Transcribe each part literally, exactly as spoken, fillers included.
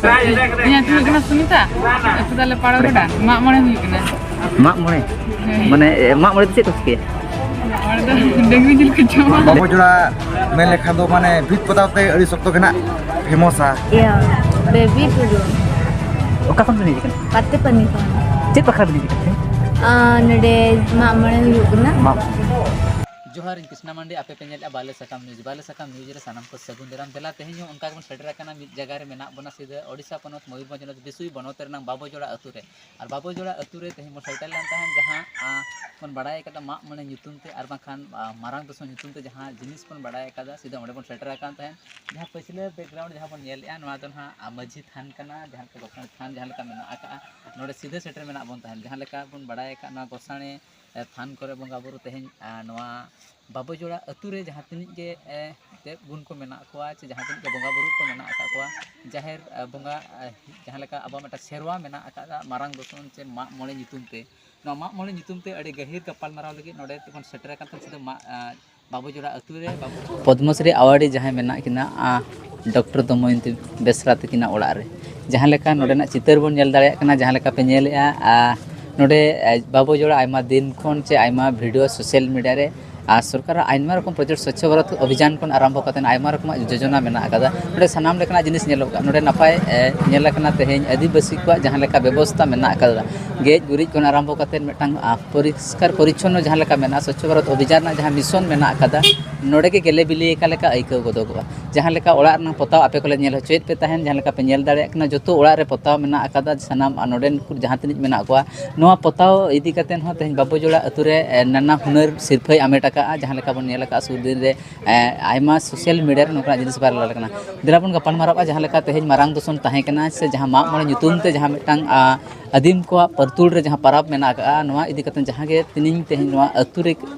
ᱤᱧᱟᱹᱜ ᱧᱩᱛᱩᱢ ᱦᱩᱭᱩᱜ ᱠᱟᱱᱟ ᱥᱩᱱᱤᱛᱟ᱾ ᱟᱹᱛᱩ ᱛᱟᱞᱮ ᱯᱟᱲᱟ ᱜᱚᱰᱟ᱾ ᱢᱟᱜ ᱢᱚᱬᱮ ᱦᱩᱭᱩᱜ ᱠᱟᱱᱟ᱾ ᱢᱟᱜ ᱢᱚᱬᱮ? ᱦᱮᱸ᱾ ᱢᱟᱱᱮ, ᱮ, ᱢᱟᱜ ᱢᱚᱬᱮ ᱫᱚ ᱪᱮᱫ ᱠᱚ ᱪᱤᱠᱟᱹᱭᱟ? ᱢᱟᱜ ᱢᱚᱬᱮ ᱫᱚ ᱰᱟᱹᱝᱨᱤ ᱡᱤᱞ ᱠᱚ ᱡᱚᱢᱟ᱾ ᱵᱟᱵᱚ ᱡᱚᱲᱟ ᱢᱮᱱ ᱞᱮᱠᱷᱟᱱ ᱫᱚ, ᱢᱟᱱᱮ, ᱵᱷᱤᱛ ᱯᱚᱛᱟᱣ ᱛᱮ ᱟᱹᱰᱤ ᱥᱚᱠᱛᱚ ᱜᱮ ᱱᱟᱜ ᱯᱷᱮᱢᱚᱥᱟ᱾ ᱤᱭᱟᱹ, ᱵᱮᱵᱤ ᱴᱩᱰᱩ᱾ ᱚᱠᱟ ᱠᱷᱚᱱ ᱵᱤᱱ ᱦᱮᱡ ᱟᱠᱟᱱᱟ? ᱯᱟᱛᱮᱯᱟᱱᱤ ᱠᱷᱚᱱ᱾ ᱪᱮᱫ ᱵᱟᱠᱷᱨᱟ ᱵᱤᱱ ᱦᱮᱡ ᱟᱠᱟᱱ ᱛᱮ? ᱟᱨ ᱱᱚᱰᱮ ᱢᱟᱜ ᱢᱚᱬᱮ ᱦᱩᱭᱩᱜ ᱠᱟᱱᱟ᱾ ᱢᱟᱜ ᱡᱚᱦᱟᱨ, ᱤᱧ ᱠᱨᱤᱥᱱᱟ ᱢᱟᱱᱰᱤ, ᱟᱯᱮ ᱯᱮ ᱧᱮᱞᱮᱫᱼᱟ ᱵᱟᱞᱮ ᱥᱟᱠᱟᱢ ᱱᱤᱭᱩᱡᱽ᱾ ᱵᱟᱞᱮ ᱥᱟᱠᱟᱢ ᱱᱤᱭᱩᱡᱽ ᱨᱮ ᱥᱟᱱᱟᱢ ᱠᱚ ᱥᱟᱹᱜᱩᱱ ᱫᱟᱨᱟᱢ᱾ ᱫᱮᱞᱟ, ᱛᱮᱦᱮᱧ ᱦᱚᱸ ᱚᱱᱠᱟ ᱜᱮᱵᱚᱱ ᱥᱮᱴᱮᱨ ᱟᱠᱟᱱᱟ ᱢᱤᱫ ᱡᱟᱭᱜᱟ ᱨᱮ ᱢᱮᱱᱟᱜ ᱵᱚᱱᱟ, ᱥᱤᱫᱷᱟᱹ ᱳᱰᱤᱥᱟ ᱯᱚᱱᱚᱛ ᱢᱚᱭᱩᱨᱵᱷᱚᱸᱡᱽ ᱦᱚᱱᱚᱛ ᱵᱤᱥᱩᱭ ᱵᱚᱱᱚᱛ ᱨᱮᱱᱟᱜ ᱵᱟᱵᱚᱡᱚᱲᱟ ᱟᱹᱛᱩ ᱨᱮ᱾ ᱟᱨ ᱵᱟᱵᱚᱡᱚᱲᱟ ᱟᱹᱛᱩ ᱨᱮ ᱛᱮᱦᱮᱧ ᱵᱚᱱ ᱥᱮᱴᱮᱨ ᱞᱮᱱ ᱛᱟᱦᱮᱸᱫ, ᱡᱟᱦᱟᱸ, ᱟ, ᱵᱚᱱ ᱵᱟᱲᱟᱭ ᱟᱠᱟᱫᱟ ᱢᱟᱜ ᱢᱚᱬᱮ ᱧᱩᱛᱩᱢ ᱛᱮ, ᱟᱨ ᱵᱟᱝᱠᱷᱟᱱ, ᱟ, ᱢᱟᱨᱟᱝ ᱫᱤᱥᱚᱢ ᱧᱩᱛᱩᱢ ᱛᱮ ᱡᱟᱦᱟᱸ ᱡᱤᱱᱤᱥ ᱵᱚᱱ ᱵᱟᱲᱟᱭ ᱟᱠᱟᱫᱟ, ᱥᱤᱫᱷᱟᱹ ᱚᱸᱰᱮ ᱵᱚᱱ ᱥᱮᱴᱮᱨ ᱟᱠᱟᱱ ᱛᱟᱦᱮᱸᱫ᱾ ᱡᱟᱦᱟᱸ ᱯᱟᱹᱪᱷᱞᱟᱹ background ᱡᱟᱦᱟᱸ ᱵᱚᱱ ᱧᱮᱞᱮᱫᱼᱟ, ᱱᱚᱣᱟ ᱫᱚ ᱱᱟᱦᱟᱜ, ᱟ, ᱢᱟᱹᱡᱷᱤ ᱛᱷᱟᱱ ᱠᱟᱱᱟ, ᱡᱟᱦᱟᱸ ᱞᱮᱠᱟ ᱜᱚᱸᱥᱟᱲᱮ ᱛᱷᱟᱱ ᱡᱟᱦᱟᱸ ᱞᱮᱠᱟ ᱢᱮᱱᱟᱜ ᱟᱠᱟᱫᱼᱟ, ᱱᱚᱰᱮ ᱥᱤᱫᱷᱟᱹ ᱥᱮᱴᱮᱨ ᱢᱮᱱᱟᱜ ᱵᱚᱱ ᱛᱟᱦᱮᱸᱫ᱾ ᱡᱟᱦᱟᱸ ᱞᱮᱠᱟ ᱵᱚᱱ ᱵᱟᱲᱟᱭ ᱟᱠᱟᱫ, ᱱᱚᱣᱟ ᱜᱚᱸᱥᱟᱲᱮ, ᱮ, ᱛᱷᱟᱱ ᱠᱚᱨᱮ ᱵᱚᱸᱜᱟ ᱵᱩᱨᱩ ᱛᱮᱦᱮᱧ, ᱟ, ᱱᱚᱣᱟ ᱵᱟᱵᱚᱡᱚᱲᱟ ᱟᱹᱛᱩ ᱨᱮ ᱡᱟᱦᱟᱸ ᱛᱤᱱᱟᱹᱜ ᱜᱮ, ᱮ, ᱫᱮᱵ ᱜᱩᱱ ᱠᱚ ᱢᱮᱱᱟᱜ ᱠᱚᱣᱟ, ᱪᱮ ᱡᱟᱦᱟᱸ ᱛᱤᱱᱟᱹᱜ ᱜᱮ ᱵᱚᱸᱜᱟ ᱵᱩᱨᱩ ᱠᱚ ᱢᱮᱱᱟᱜ ᱟᱠᱟᱫ ᱠᱚᱣᱟ, ᱡᱟᱦᱮᱨ, ᱮ, ᱵᱚᱸᱜᱟ, ᱮ, ᱡᱟᱦᱟᱸ ᱞᱮᱠᱟ ᱟᱵᱚᱣᱟᱜ ᱢᱤᱫᱴᱟᱝ ᱥᱮᱨᱣᱟ ᱢᱮᱱᱟᱜ ᱟᱠᱟᱫᱟ ᱢᱟᱨᱟᱝ ᱫᱚᱥᱚᱱ ᱪᱮ ᱢᱟᱜ ᱢᱚᱬᱮ ᱧᱩᱛᱩᱢ ᱛᱮ, ᱱᱚᱣᱟ ᱢᱟᱜ ᱢᱚᱬᱮ ᱧᱩᱛᱩᱢ ᱛᱮ ᱟᱹᱰᱤ ᱜᱟᱹᱦᱤᱨ ᱜᱟᱯᱟᱞ ᱢᱟᱨᱟᱣ ᱞᱟᱹᱜᱤᱫ ᱱᱚᱰᱮ ᱛᱮᱵᱚᱱ ᱥᱮᱴᱮᱨ ᱟᱠᱟᱱ ᱛᱟᱦᱮᱸᱫ ᱥᱤᱫᱷᱟᱹ ᱢᱟᱜ, ᱮ, ᱵᱟᱵᱚᱡᱚᱲᱟ ᱟᱹᱛᱩ ᱨᱮ ᱵᱟᱵᱚ ᱯᱚᱫᱽᱢᱚᱥᱨᱤ awardee ᱡᱟᱦᱟᱸᱭ ᱢᱮᱱᱟᱜ ᱠᱤᱱᱟ, ᱟ, ᱰᱚᱠᱴᱚᱨ ᱫᱚᱢᱚᱭᱚᱱᱛᱤ ᱵᱮᱥᱨᱟ ᱛᱟᱹᱠᱤᱱᱟᱜ ᱚᱲᱟᱜ ᱨᱮ᱾ ᱡᱟᱦᱟᱸ ᱞᱮᱠᱟ ᱱᱚᱰᱮᱱᱟᱜ ᱪᱤᱛᱟᱹᱨ ᱵᱚᱱ ᱧᱮᱞ ᱫᱟᱲᱮᱭᱟᱜ ᱠᱟᱱᱟ, ᱡᱟᱦᱟᱸ ᱞᱮᱠᱟ ᱯᱮ ᱧᱮᱞᱮᱫᱼᱟ, ᱟ, ᱱᱚᱰᱮ, ᱮ, ᱵᱟᱵᱚ ᱡᱚᱲᱟ ᱟᱭᱢᱟ ᱫᱤᱱ ᱠᱷᱚᱱ ᱪᱮ ᱟᱭᱢᱟ video social media ᱨᱮ, ᱟᱨ ᱥᱚᱨᱠᱟᱨᱟᱜ ᱟᱭᱢᱟ ᱨᱚᱠᱚᱢ project, ᱥᱚᱪᱪᱷᱚ ᱵᱷᱟᱨᱚᱛ ᱚᱵᱷᱤᱡᱟᱱ ᱠᱷᱚᱱ ᱟᱨᱟᱢᱵᱷᱚ ᱠᱟᱛᱮ ᱟᱭᱢᱟ ᱨᱚᱠᱚᱢᱟᱜ ᱡᱳᱡᱚᱱᱟ ᱢᱮᱱᱟᱜ ᱟᱠᱟᱫᱟ᱾ ᱱᱚᱰᱮ ᱥᱟᱱᱟᱢ ᱞᱮᱠᱟᱱᱟᱜ ᱡᱤᱱᱤᱥ ᱧᱮᱞᱚᱜ ᱠᱟᱱᱟ᱾ ᱱᱚᱰᱮ ᱱᱟᱯᱟᱭ, ᱮ, ᱧᱮᱞ ᱟᱠᱟᱱᱟ ᱛᱮᱦᱮᱧ ᱟᱹᱫᱤᱵᱟᱹᱥᱤ ᱠᱚᱣᱟᱜ ᱡᱟᱦᱟᱸ ᱞᱮᱠᱟ ᱵᱮᱵᱚᱥᱛᱟ ᱢᱮᱱᱟᱜ ᱟᱠᱟᱫᱟ, ᱜᱮᱡ ᱜᱩᱨᱤᱡ ᱠᱷᱚᱱ ᱟᱨᱟᱢᱵᱷᱚ ᱠᱟᱛᱮ ᱢᱤᱫᱴᱟᱝ, ᱟ, ᱯᱚᱨᱤᱥᱠᱟᱨ ᱯᱚᱨᱤᱪᱷᱚᱱᱱᱚ ᱡᱟᱦᱟᱸ ᱞᱮᱠᱟ ᱢᱮᱱᱟᱜᱼᱟ, ᱥᱚᱪᱪᱷᱚ ᱵᱷᱟᱨᱚᱛ ᱚᱵᱷᱤᱡᱟᱱ ᱨᱮᱱᱟᱜ ᱡᱟᱦᱟᱸ mission ᱢᱮᱱᱟᱜ ᱟᱠᱟᱫᱟ, ᱱᱚᱰᱮ ᱜᱮ ᱜᱮᱞᱮ ᱵᱤᱞᱤ ᱟᱠᱟ ᱞᱮᱠᱟ ᱟᱹᱭᱠᱟᱹᱣ ᱜᱚᱫᱚᱜᱚᱜᱼᱟ᱾ ᱡᱟᱦᱟᱸ ᱞᱮᱠᱟ ᱚᱲᱟᱜ ᱨᱮᱱᱟᱜ ᱯᱚᱛᱟᱣ ᱟᱯᱮ ᱠᱚᱞᱮ ᱧᱮᱞ ᱦᱚᱪᱚᱭᱮᱫ ᱯᱮ ᱛᱟᱦᱮᱸᱱ, ᱡᱟᱦᱟᱸ ᱞᱮᱠᱟ ᱯᱮ ᱧᱮᱞ ᱫᱟᱲᱮᱭᱟᱜ ᱠᱟᱱᱟ, ᱡᱚᱛᱚ ᱚᱲᱟᱜ ᱨᱮ ᱯᱚᱛᱟᱣ ᱢᱮᱱᱟᱜ ᱟᱠᱟᱫᱟ᱾ ᱥᱟᱱᱟᱢ, ᱟᱨ ᱱᱚᱰᱮᱱ ᱠᱚ ᱡᱟᱦᱟᱸ ᱛᱤᱱᱟᱹᱜ ᱢᱮᱱᱟᱜ ᱠᱚᱣᱟ, ᱱᱚᱣᱟ ᱯᱚᱛᱟᱣ ᱤᱫᱤ ᱠᱟᱛᱮ ᱦᱚᱸ ᱛᱮᱦᱮᱧ ᱵᱟᱵᱚ ᱡᱚᱲᱟ ᱟᱹᱛᱩ ᱨᱮ, ᱮ, ᱱᱟᱱᱟ ᱦᱩᱱᱟᱹᱨ ᱥᱤᱨᱯᱷᱟᱹᱭ ᱟᱢᱮᱴ ᱟᱠᱟᱫᱼᱟ᱾ ᱡᱟᱦᱟᱸ ᱞᱮᱠᱟ ᱵᱚᱱ ᱧᱮᱞ ᱟᱠᱟᱫᱼᱟ ᱥᱩᱨ ᱫᱤᱱ ᱨᱮ, ᱮ, ᱟᱭᱢᱟ social media ᱨᱮ ᱱᱚᱝᱠᱟᱱᱟᱜ ᱡᱤᱱᱤᱥ viral ᱟᱠᱟᱱᱟ᱾ ᱫᱮᱞᱟ ᱵᱚᱱ ᱜᱟᱯᱟᱞ ᱢᱟᱨᱟᱣᱟ ᱡᱟᱦᱟᱸ ᱞᱮᱠᱟ ᱛᱮᱦᱮᱧ ᱢᱟᱨᱟᱝ ᱫᱚᱥᱚᱱ ᱛᱟᱦᱮᱸ ᱠᱟᱱᱟ ᱥᱮ ᱡᱟᱦᱟᱸ ᱢᱟᱜ ᱢᱚᱬᱮ ᱧᱩᱛᱩᱢ ᱛᱮ ᱡᱟᱦᱟᱸ ᱢᱤᱫᱴᱟᱝ, ᱟ, ᱟᱹᱫᱤᱢ ᱠᱚᱣᱟᱜ ᱯᱟᱹᱨᱛᱩᱞ ᱨᱮ ᱡᱟᱦᱟᱸ ᱯᱟᱨᱟᱵᱽ ᱢᱮᱱᱟᱜ ᱟᱠᱟᱫᱼᱟ, ᱱᱚᱣᱟ ᱤᱫᱤ ᱠᱟᱛᱮ ᱡᱟᱦᱟᱸ ᱜᱮ ᱛᱮᱦᱮᱧ, ᱛᱮᱦᱮᱧ ᱱᱚᱣᱟ ᱟᱹᱛᱩ ᱨᱮ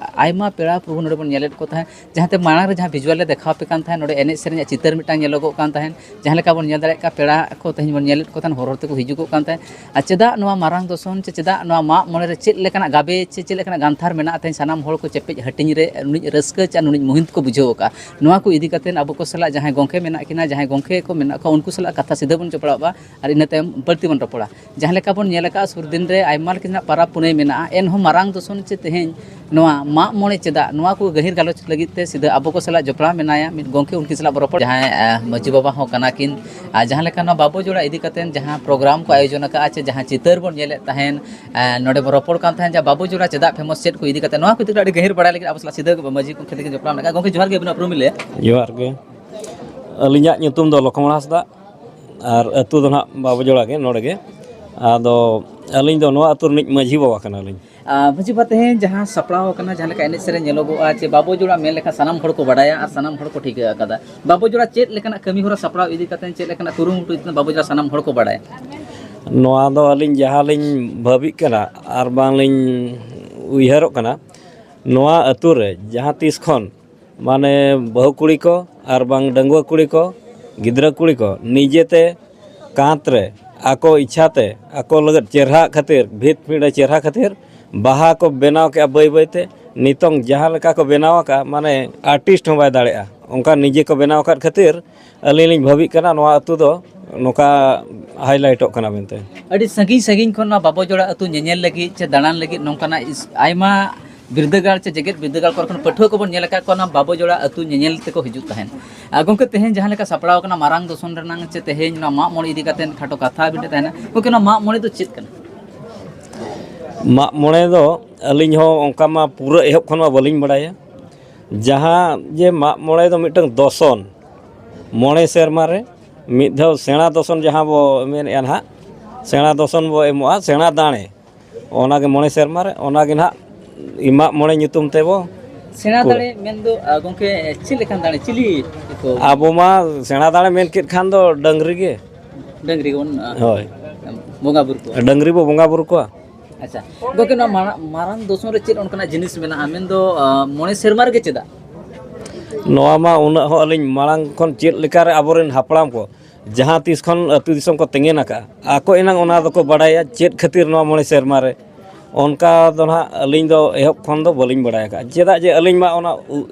ᱟᱭᱢᱟ ᱯᱮᱲᱟ ᱯᱨᱚᱵᱷᱩ ᱱᱚᱰᱮ ᱵᱚᱱ ᱧᱮᱞᱮᱫ ᱠᱚ ᱛᱟᱦᱮᱸᱫ, ᱡᱟᱦᱟᱸᱛᱮ ᱢᱟᱲᱟᱝ ᱨᱮ ᱡᱟᱦᱟᱸ ᱵᱷᱤᱡᱩᱣᱟᱞ ᱞᱮ ᱫᱮᱠᱷᱟᱣ ᱟᱯᱮ ᱠᱟᱱ ᱛᱟᱦᱮᱸᱫ, ᱱᱚᱰᱮ ᱮᱱᱮᱡ ᱥᱮᱨᱮᱧᱟᱜ ᱪᱤᱛᱟᱹᱨ ᱢᱤᱫᱴᱟᱝ ᱧᱮᱞᱚᱜᱚᱜ ᱠᱟᱱ ᱛᱟᱦᱮᱸᱫ, ᱡᱟᱦᱟᱸ ᱞᱮᱠᱟ ᱵᱚᱱ ᱧᱮᱞ ᱫᱟᱲᱮᱭᱟᱜ ᱠᱟᱱ ᱯᱮᱲᱟ ᱠᱚ ᱛᱮᱦᱮᱧ ᱵᱚᱱ ᱧᱮᱞᱮᱫ ᱠᱚ ᱛᱟᱦᱮᱸᱫ, ᱦᱚᱨ ᱦᱚᱨ ᱛᱮᱠᱚ ᱦᱤᱡᱩᱜᱚᱜ ᱠᱟᱱ ᱛᱟᱦᱮᱸᱫ᱾ ᱟᱨ ᱪᱮᱫᱟᱜ ᱱᱚᱣᱟ ᱢᱟᱨᱟᱝ ᱫᱚᱥᱚᱱ ᱪᱮ ᱪᱮᱫᱟᱜ ᱱᱚᱣᱟ ᱢᱟᱜ ᱢᱚᱬᱮ ᱨᱮ ᱪᱮᱫ ᱞᱮᱠᱟᱱᱟᱜ ᱜᱟᱵᱮ ᱪᱮ ᱪᱮᱫ ᱞᱮᱠᱟᱱᱟᱜ ᱜᱟᱱᱛᱷᱟᱨ ᱢᱮᱱᱟᱜᱼᱟ, ᱛᱮᱦᱮᱧ ᱥᱟᱱᱟᱢ ᱦᱚᱲ ᱠᱚ ᱪᱮᱯᱮᱡ ᱦᱟᱹᱴᱤᱧ ᱨᱮ ᱱᱩᱱᱟᱹᱜ ᱨᱟᱹᱥᱠᱟᱹ ᱪᱮ ᱱᱩᱱᱟᱹᱜ ᱢᱩᱦᱤᱢ ᱠᱚ ᱵᱩᱡᱷᱟᱹᱣ ᱟᱠᱟᱫᱼᱟ? ᱱᱚᱣᱟ ᱠᱚ ᱤᱫᱤ ᱠᱟᱛᱮ ᱟᱵᱚ ᱠᱚ ᱥᱟᱞᱟᱜ ᱡᱟᱦᱟᱸᱭ ᱜᱚᱢᱠᱮ ᱢᱮᱱᱟᱜ ᱠᱤᱱᱟ, ᱡᱟᱦᱟᱸᱭ ᱜᱚᱢᱠᱮ ᱠᱚ ᱢᱮᱱᱟᱜ ᱠᱚᱣᱟ, ᱩᱱᱠᱩ ᱥᱟᱞᱟᱜ ᱠᱟᱛᱷᱟ ᱥᱤᱫᱷᱟᱹ ᱵᱚᱱ ᱡᱚᱯᱲᱟᱣᱚᱜᱼᱟ ᱟᱨ ᱤᱱᱟᱹ ᱛᱟᱭᱚᱢ ᱵᱟᱹᱲᱛᱤ ᱵᱚᱱ ᱨᱚᱯᱚᱲᱟ᱾ ᱡᱟᱦᱟᱸ ᱞᱮᱠᱟ ᱵᱚᱱ ᱧᱮᱞ ᱟᱠᱟᱫᱼᱟ, ᱥᱩᱨ ᱫᱤᱱ ᱨᱮ ᱟᱭᱢᱟ ᱞᱮᱠᱟᱱᱟᱜ ᱯᱟᱨᱟᱵᱽ ᱯᱩᱱᱟᱹᱭ ᱢᱮᱱᱟᱜᱼᱟ, ᱮᱱᱦᱚᱸ ᱢᱟᱨᱟᱝ ᱫᱚᱥᱚᱱ ᱪᱮ ᱛᱮᱦᱮᱧ ᱱᱚᱣᱟ ᱢᱟᱜ ᱢᱚᱬᱮ ᱪᱮᱫᱟᱜ, ᱱᱚᱣᱟ ᱠᱚ ᱜᱟᱹᱦᱤᱨ ᱜᱟᱞᱚᱪ ᱞᱟᱹᱜᱤᱫ ᱛᱮ ᱥᱤᱫᱷᱟᱹ ᱟᱵᱚ ᱠᱚ ᱥᱟᱞᱟᱜ ᱡᱚᱯᱲᱟᱣ ᱢᱮᱱᱟᱭᱟ ᱢᱤᱫ ᱜᱚᱢᱠᱮ, ᱩᱱᱠᱤᱱ ᱥᱟᱞᱟᱜ ᱵᱚ ᱨᱚᱯᱚᱲ᱾ ᱡᱟᱦᱟᱸᱭ, ᱟᱸ, ᱢᱟᱹᱡᱷᱤ ᱵᱟᱵᱟ ᱦᱚᱸ ᱠᱟᱱᱟ ᱠᱤᱱ᱾ ᱟᱨ ᱡᱟᱦᱟᱸ ᱞᱮᱠᱟ ᱱᱚᱣᱟ ᱵᱟᱵᱚ ᱡᱚᱲᱟ ᱤᱫᱤ ᱠᱟᱛᱮ ᱡᱟᱦᱟᱸ ᱯᱨᱳᱜᱨᱟᱢ ᱠᱚ ᱟᱭᱳᱡᱚᱱ ᱟᱠᱟᱫᱼᱟ, ᱪᱮ ᱡᱟᱦᱟᱸ ᱪᱤᱛᱟᱹᱨ ᱵᱚᱱ ᱧᱮᱞᱮᱫ ᱛᱟᱦᱮᱱ, ᱟᱸ, ᱱᱚᱰᱮ ᱵᱚ ᱨᱚᱯᱚᱲ ᱠᱟᱱ ᱛᱟᱦᱮᱸᱫ, ᱡᱮ ᱵᱟᱵᱚ ᱡᱚᱲᱟ ᱪᱮᱫᱟᱜ ᱯᱷᱮᱢᱟᱥ, ᱪᱮᱫ ᱠᱚ ᱤᱫᱤ ᱠᱟᱛᱮ, ᱱᱚᱣᱟ ᱠᱚ ᱤᱫᱤ ᱠᱟᱛᱮ ᱟᱹᱰᱤ ᱜᱟᱹᱦᱤᱨ ᱵᱟᱲᱟᱭ ᱞᱟᱹᱜᱤᱫ ᱟᱵᱚ ᱥᱟᱞᱟᱜ ᱥᱤᱫᱷᱟᱹ ᱜᱮ ᱢᱟᱹᱡᱷᱤ ᱜᱚᱢᱠᱮ ᱛᱟᱹᱠᱤᱱ ᱡᱚᱯᱲᱟᱣ ᱢᱮᱱᱟᱜ ᱠᱚᱣᱟ᱾ ᱜᱚᱢᱠᱮ, ᱡᱚᱦᱟᱨ ᱜᱮ, ᱟᱹᱵᱤᱱᱟᱜ ᱩᱯᱨᱩᱢ ᱞᱟᱹᱭᱟ᱾ ᱡᱚᱦᱟᱨ ᱜᱮ᱾ ᱟᱹᱞᱤᱧᱟᱜ ᱧᱩᱛᱩᱢ ᱫᱚ ᱞᱚᱠᱷᱢᱚᱬ ᱦᱟᱸᱥᱫᱟ, ᱟᱨ ᱟᱹᱛᱩ ᱫᱚ ᱱᱟᱦᱟᱜ ᱵᱟᱵᱚ ᱡᱚᱲᱟ ᱜᱮ, ᱱᱚᱰᱮ ᱜᱮ᱾ ᱟᱫᱚ ᱟᱹᱞᱤᱧ ᱫᱚ ᱱᱚᱣᱟ ᱟᱹᱛᱩ ᱨᱤᱱᱤᱡ ᱢᱟᱹᱡᱷᱤ ᱵᱟᱵᱟ ᱠᱟᱱᱟᱞᱤᱧ᱾ ᱟᱨ ᱢᱟᱹᱡᱷᱤ ᱵᱟᱵᱟ, ᱛᱮᱦᱮᱧ ᱡᱟᱦᱟᱸ ᱥᱟᱯᱲᱟᱣ ᱟᱠᱟᱱᱟ, ᱡᱟᱦᱟᱸ ᱞᱮᱠᱟ ᱮᱱᱮᱡ ᱥᱮᱨᱮᱧ ᱧᱮᱞᱚᱜᱚᱜᱼᱟ, ᱪᱮ ᱵᱟᱵᱚ ᱡᱚᱲᱟ ᱢᱮᱱ ᱞᱮᱠᱷᱟᱱ ᱥᱟᱱᱟᱢ ᱦᱚᱲ ᱠᱚ ᱵᱟᱰᱟᱭᱟ ᱟᱨ ᱥᱟᱱᱟᱢ ᱦᱚᱲ ᱠᱚ ᱴᱷᱤᱠᱟᱹ ᱟᱠᱟᱫᱟ, ᱵᱟᱵᱚ ᱡᱚᱲᱟ ᱪᱮᱫ ᱞᱮᱠᱟᱱᱟᱜ ᱠᱟᱹᱢᱤ ᱦᱚᱨᱟ ᱥᱟᱯᱲᱟᱣ ᱤᱫᱤ ᱠᱟᱛᱮ, ᱪᱮᱫ ᱞᱮᱠᱟᱱᱟᱜ ᱠᱩᱨᱩᱢᱩᱴᱩ ᱤᱫᱤ ᱠᱟᱛᱮ ᱵᱟᱵᱚ ᱡᱚᱲᱟ ᱥᱟᱱᱟᱢ ᱦᱚᱲ ᱠᱚ ᱵᱟᱰᱟᱭᱟ? ᱱᱚᱣᱟ ᱫᱚ ᱟᱹᱞᱤᱧ ᱡᱟᱦᱟᱸ ᱞᱤᱧ ᱵᱷᱟᱹᱵᱤᱜ ᱠᱟᱱᱟ ᱟᱨ ᱵᱟᱝ ᱞᱤᱧ ᱩᱭᱦᱟᱹᱨᱚᱜ ᱠᱟᱱᱟ, ᱱᱚᱣᱟ ᱟᱹᱛᱩ ᱨᱮ ᱡᱟᱦᱟᱸ ᱛᱤᱥ ᱠᱷᱚᱱ ᱢᱟᱱᱮ ᱵᱟᱹᱦᱩ ᱠᱩᱲᱤ ᱠᱚ ᱟᱨ ᱵᱟᱝ ᱰᱟᱺᱜᱩᱣᱟᱹ ᱠᱩᱲᱤ ᱠᱚ, ᱜᱤᱫᱽᱨᱟᱹ ᱠᱩᱲᱤ ᱠᱚ ᱱᱤᱡᱮᱛᱮ ᱠᱟᱸᱛ ᱨᱮ ᱟᱠᱚ ᱤᱪᱪᱷᱟ ᱛᱮ ᱟᱠᱚ ᱞᱟᱹᱜᱤᱫ ᱪᱮᱨᱦᱟ ᱠᱷᱟᱹᱛᱤᱨ, ᱵᱷᱤᱛ ᱯᱤᱸᱰᱟᱹ ᱪᱮᱨᱦᱟ ᱠᱷᱟᱹᱛᱤᱨ ᱵᱟᱦᱟ ᱠᱚ ᱵᱮᱱᱟᱣ ᱠᱮᱜᱼᱟ ᱵᱟᱹᱭ ᱵᱟᱹᱭ ᱛᱮ᱾ ᱱᱤᱛᱚᱝ ᱡᱟᱦᱟᱸ ᱞᱮᱠᱟ ᱠᱚ ᱵᱮᱱᱟᱣ ᱟᱠᱟᱫᱼᱟ, ᱢᱟᱱᱮ ᱟᱨᱴᱤᱥᱴ ᱦᱚᱸ ᱵᱟᱭ ᱫᱟᱲᱮᱭᱟᱜᱼᱟ, ᱚᱱᱠᱟ ᱱᱤᱡᱮ ᱠᱚ ᱵᱮᱱᱟᱣ ᱟᱠᱟᱫ ᱠᱷᱟᱹᱛᱤᱨ ᱟᱹᱞᱤᱧ ᱞᱤᱧ ᱵᱷᱟᱹᱵᱤᱜ ᱠᱟᱱᱟ ᱱᱚᱣᱟ ᱟᱹᱛᱩ ᱫᱚ ᱱᱚᱝᱠᱟ ᱦᱟᱭᱞᱟᱭᱤᱴᱚᱜ ᱠᱟᱱᱟ ᱢᱮᱱᱛᱮ᱾ ᱟᱹᱰᱤ ᱥᱟᱺᱜᱤᱧ ᱥᱟᱺᱜᱤᱧ ᱠᱷᱚᱱ ᱱᱚᱣᱟ ᱵᱟᱵᱚ ᱡᱚᱲᱟ ᱟᱹᱛᱩ ᱧᱮᱧᱮᱞ ᱞᱟᱹᱜᱤᱫ ᱪᱮ ᱫᱟᱬᱟᱱ ᱞᱟᱹᱜᱤᱫ ᱱᱚᱝᱠᱟᱱᱟᱜ ᱤᱥ-, ᱟᱭᱢᱟ ᱵᱤᱨᱫᱟᱹᱜᱟᱲ ᱪᱮ ᱡᱮᱜᱮᱛ ᱵᱤᱨᱫᱟᱹᱜᱟᱲ ᱠᱚᱨᱮ ᱠᱷᱚᱱ ᱯᱟᱹᱴᱷᱩᱣᱟᱹ ᱠᱚᱵᱚᱱ ᱧᱮᱞ ᱟᱠᱟᱫ ᱠᱚᱣᱟ, ᱱᱚᱣᱟ ᱵᱟᱵᱚ ᱡᱚᱲᱟ ᱟᱹᱛᱩ ᱧᱮᱧᱮᱞ ᱛᱮᱠᱚ ᱦᱤᱡᱩᱜ ᱛᱟᱦᱮᱸᱫ᱾ ᱟᱨ ᱜᱚᱢᱠᱮ, ᱛᱮᱦᱮᱧ ᱡᱟᱦᱟᱸ ᱞᱮᱠᱟ ᱥᱟᱯᱲᱟᱣ ᱟᱠᱟᱱᱟ ᱢᱟᱨᱟᱝ ᱫᱚᱥᱚᱱ ᱨᱮᱱᱟᱝ, ᱪᱮ ᱛᱮᱦᱮᱧ ᱱᱚᱣᱟ ᱢᱟᱜ ᱢᱚᱬᱮ ᱤᱫᱤ ᱠᱟᱛᱮ ᱠᱷᱟᱴᱚ ᱠᱟᱛᱷᱟ ᱢᱤᱫᱴᱮᱱ ᱛᱟᱦᱮᱱᱟ, ᱜᱚᱢᱠᱮ, ᱱᱚᱣᱟ ᱢᱟᱜ ᱢᱚᱬᱮ ᱫᱚ ᱪᱮᱫ ᱠᱟᱱᱟ? ᱢᱟᱜ ᱢᱚᱬᱮ ᱫᱚ ᱟᱹᱞᱤᱧ ᱦᱚᱸ ᱚᱱᱠᱟ ᱢᱟ ᱯᱩᱨᱟᱹ ᱮᱦᱚᱵ ᱠᱷᱚᱱ ᱢᱟ ᱵᱟᱹᱞᱤᱧ ᱵᱟᱲᱟᱭᱟ᱾ ᱡᱟᱦᱟᱸ ᱡᱮ ᱢᱟᱜ ᱢᱚᱬᱮ ᱫᱚ ᱢᱤᱫᱴᱟᱝ ᱫᱚᱥᱚᱱ, ᱢᱚᱬᱮ ᱥᱮᱨᱢᱟ ᱨᱮ ᱢᱤᱫ ᱫᱷᱟᱣ ᱥᱮᱬᱟ ᱫᱚᱥᱚᱱ ᱡᱟᱦᱟᱸ ᱵᱚ ᱢᱮᱱᱮᱫᱼᱟ ᱱᱟᱦᱟᱜ, ᱥᱮᱬᱟ ᱫᱚᱥᱚᱱ ᱵᱚ ᱮᱢᱚᱜᱼᱟ, ᱥᱮᱬᱟ ᱫᱟᱲᱮ, ᱚᱱᱟᱜᱮ ᱢᱚᱬᱮ ᱥᱮᱨᱢᱟ ᱨᱮ, ᱚᱱᱟᱜᱮ ᱱᱟᱦᱟᱜ ᱢᱟᱜ ᱢᱚᱬᱮ ᱧᱩᱛᱩᱢ ᱛᱮᱵᱚ ᱥᱮᱬᱟ ᱠᱚ- ᱫᱟᱲᱮ ᱢᱮᱱᱫᱚ, ᱟ, ᱜᱚᱢᱠᱮ, ᱪᱮᱫ ᱞᱮᱠᱟᱱ ᱫᱟᱲᱮ, ᱪᱤᱞᱤ ᱠᱚ? ᱟᱵᱚ ᱢᱟ ᱥᱮᱬᱟ ᱫᱟᱲᱮ ᱢᱮᱱ ᱠᱮᱫ ᱠᱷᱟᱱ ᱫᱚ ᱰᱟᱹᱝᱨᱤ ᱜᱮ᱾ ᱰᱟᱹᱝᱨᱤ ᱜᱮᱵᱚᱱ, ᱟ, ᱦᱳᱭ᱾ ᱵᱚᱸᱜᱟ ᱵᱩᱨᱩ ᱠᱚ᱾ ᱰᱟᱹᱝᱨᱤ ᱵᱚ ᱵᱚᱸᱜᱟ ᱵᱩᱨᱩ ᱠᱚᱣᱟ᱾ ᱟᱪᱪᱷᱟ, ᱜᱚᱢᱠᱮ, ᱱᱚᱣᱟ ᱢᱟᱨᱟᱝ, ᱢᱟᱨᱟᱝ ᱫᱚᱥᱚᱱ ᱨᱮ ᱪᱮᱫ ᱚᱱᱠᱟᱱᱟᱜ ᱡᱤᱱᱤᱥ ᱢᱮᱱᱟᱜᱼᱟ? ᱢᱮᱱᱫᱚ, ᱟᱸ, ᱢᱚᱬᱮ ᱥᱮᱨᱢᱟ ᱨᱮᱜᱮ ᱪᱮᱫᱟᱜ? ᱱᱚᱣᱟ ᱢᱟ ᱩᱱᱟᱹᱜ ᱦᱚᱸ ᱟᱹᱞᱤᱧ ᱢᱟᱲᱟᱝ ᱠᱷᱚᱱ ᱪᱮᱫ ᱞᱮᱠᱟᱨᱮ ᱟᱵᱚᱨᱮᱱ ᱦᱟᱯᱲᱟᱢ ᱠᱚ ᱡᱟᱦᱟᱸ ᱛᱤᱥ ᱠᱷᱚᱱ ᱟᱹᱛᱩ ᱫᱤᱥᱚᱢ ᱠᱚ ᱛᱮᱸᱜᱮᱱ ᱟᱠᱟᱫᱼᱟ, ᱟᱠᱚ ᱮᱱᱟᱝ ᱚᱱᱟ ᱫᱚᱠᱚ ᱵᱟᱰᱟᱭᱟ ᱪᱮᱫ ᱠᱷᱟᱹᱛᱤᱨ ᱱᱚᱣᱟ ᱢᱚᱬᱮ ᱥᱮᱨᱢᱟ ᱨᱮ᱾ ᱚᱱᱠᱟ ᱫᱚ ᱱᱟᱦᱟᱜ ᱟᱹᱞᱤᱧ ᱫᱚ ᱮᱦᱚᱵ ᱠᱷᱚᱱ ᱫᱚ ᱵᱟᱹᱞᱤᱧ ᱵᱟᱲᱟᱭ ᱟᱠᱟᱫᱼᱟ, ᱪᱮᱫᱟᱜ ᱡᱮ ᱟᱹᱞᱤᱧ ᱢᱟ ᱚᱱᱟ ᱩ-,